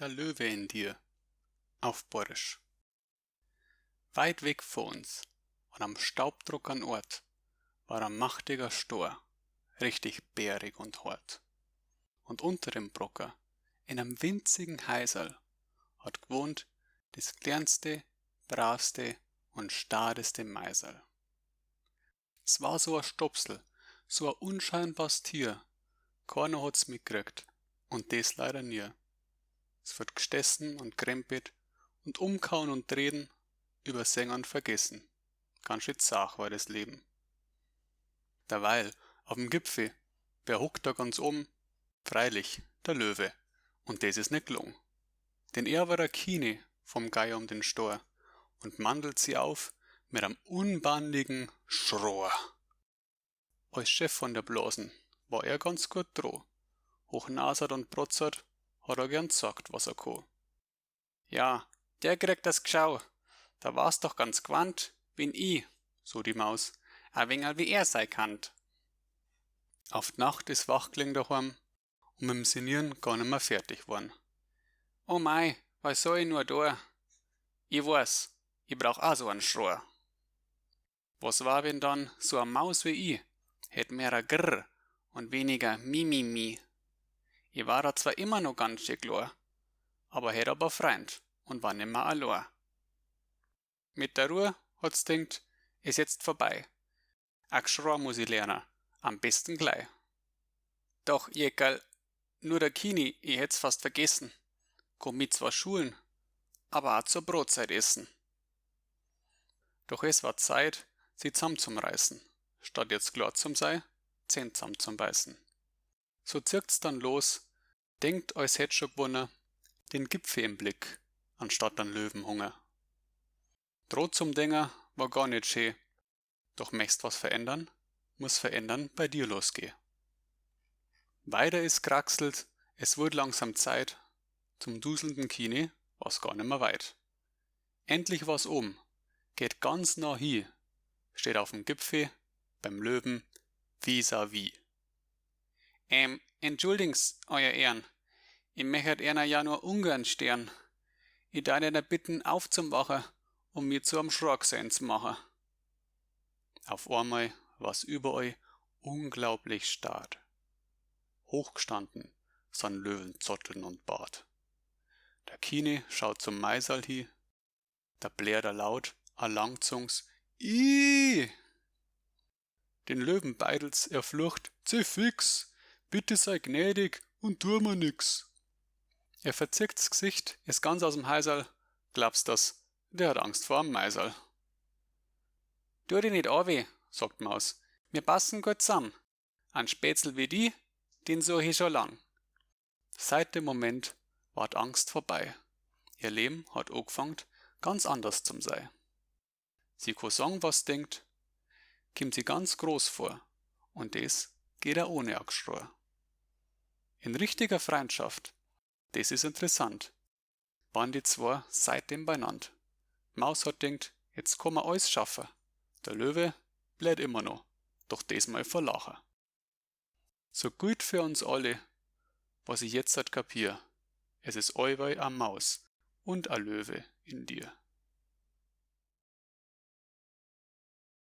Der Löwe in dir auf Borisch. Weit weg vor uns, an am staubtrockenen Ort, war ein machtiger Stor, richtig bärig und hart. Und unter dem Brocker, in einem winzigen Häuserl, hat gewohnt das kleinste, bravste und stadeste Meiserl. Es war so a Stopsel, so a unscheinbares Tier, keiner hat's mitgekriegt und des leider nie. Es wird gestessen und krempelt und umkauen und drehen, übersehen und vergessen. Ganz schön zach war das Leben. Derweil, auf dem Gipfel, wer hockt da ganz oben? Freilich, der Löwe. Und des is net gelungen. Denn er war der Kine vom Geier um den Stor und mandelt sie auf mit einem unbandigen Schrohr. Als Chef von der Blasen war er ganz gut droh. Hochnasert und protzert hat er gern gesagt, was er kann. Ja, der kriegt das Gschau. Da war's doch ganz gewandt, wenn i, so die Maus, a wengerl wie er sei kannt. Auf d Nacht is wach gelegen daheim und mit'm Sinieren gar nimmer fertig worn. Oh mei, was soll ich nur da? Ich weiß, ich brauch auch so an Schrohr. Was war wenn dann so a Maus wie ich, hätt mehr a Grrr und weniger Mi mi mi. Ich war da zwar immer noch ganz schön klar, aber hätt aber Freund und war nimmer allein. Mit der Ruhe, hat's denkt, is jetzt vorbei. A Gschror muss ich lernen, am besten gleich. Doch, Jekerl, nur der Kini, ich hätt's fast vergessen, komm mit zwar schulen, aber auch zur Brotzeit essen. Doch es war Zeit, sie zusammen zum Reißen, statt jetzt klar zum sei, Zähn zusammen zum Beißen. So zirkt's dann los, denkt, als hätt schon gewonnen, den Gipfel im Blick, anstatt an Löwenhunger. Droht zum Dinger war gar nicht schee, doch möchtst was verändern, muss verändern bei dir losgeh. Weiter is kraxelt, es wurd langsam Zeit, zum duselnden Kini war's gar nimmer weit. Endlich war's oben, geht ganz nah hi, steht auf'm Gipfel, beim Löwen, vis-à-vis. Entschuldigen's, Euer Ehren, ich möchert Ihnen ja nur ungern stören. Ich darf Ihnen bitten, aufzumachen um mir zu am Schrocksehen zu machen. Auf einmal war's überall unglaublich stad. Hochgestanden san Löwenzotteln und Bart. Der Kine schaut zum Meiserl hi, da blärt er laut a langzungs Ih! Den Löwen beidelt's, er flucht, Zefix, bitte sei gnädig und tu mir nix. Er verzirkt's Gesicht, ist ganz aus'm Häuserl, glaubst das, der hat Angst vor am Meiserl. Tu di nit weh, sagt Maus, mir passen gut zusammen. An Spätzl wie di, den such ich schon lang. Seit dem Moment war d Angst vorbei. Ihr Leben hat angefangen, ganz anders zum sei. Sie kann sagen, was denkt, kimmt sie ganz groß vor, und des geht auch ohne a Gschror. In richtiger Freundschaft, des is interessant, waren die zwei seitdem beinand. Maus hat denkt, jetzt kann man alles schaffen. Der Löwe bläht immer noch, doch diesmal vor Lachen. So gut für uns alle, was ich jetzt halt kapier, es is allweil a Maus und a Löwe in dir.